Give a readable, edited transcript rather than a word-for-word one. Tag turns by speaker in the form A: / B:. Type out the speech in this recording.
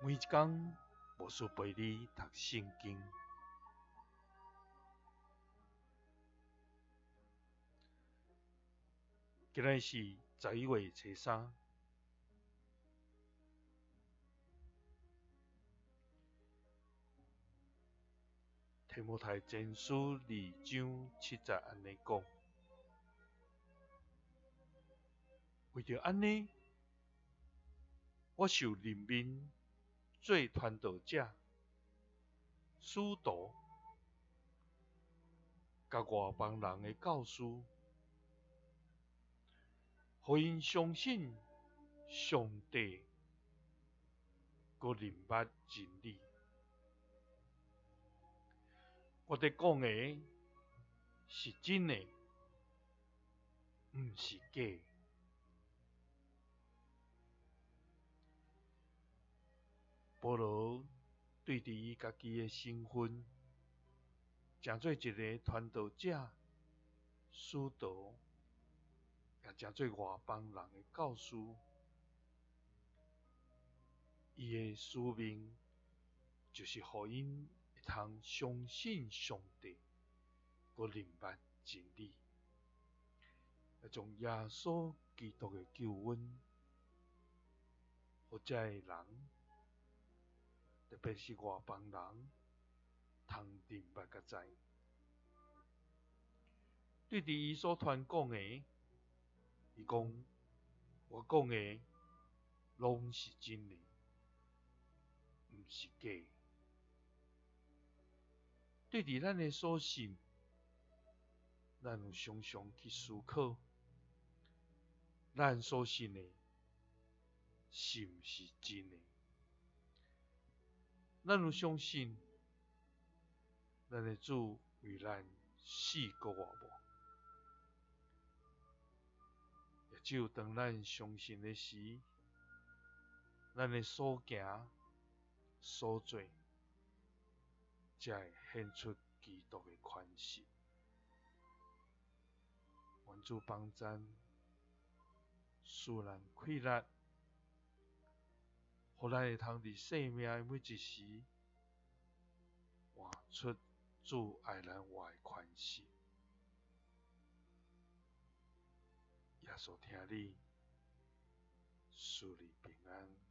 A: 每一工，牧師陪你讀聖經。今仔日是11月初三，提摩太前書二章七節按呢講：為著按呢，我受任命做傳道者、使徒，佮外邦人的教師，予𪜶相信上帝，閣認捌真理。我佇講的是真的，毋是假的。保羅對佇伊家己的身份，成做一个傳道者、使徒，也成做外邦人的教師。伊的使命就是予𪜶會通相信上帝，閣認捌真理，來將耶穌基督的救恩，予這个人，特別是外邦人，通認捌佮知。對佇伊所傳講的，伊講：我講的攏是真的，毋是假的。對佇咱的所信，咱有常常去思考，咱所信的是毋是真的？咱有相信咱的主為咱死閣活無？也只有當咱相信的時，咱的所行所做，才會顯出基督的款式。願主幫贊，賜咱氣力，予咱會通佇生命的每一時，活出主愛咱活的款式。耶穌疼你，賜你平安。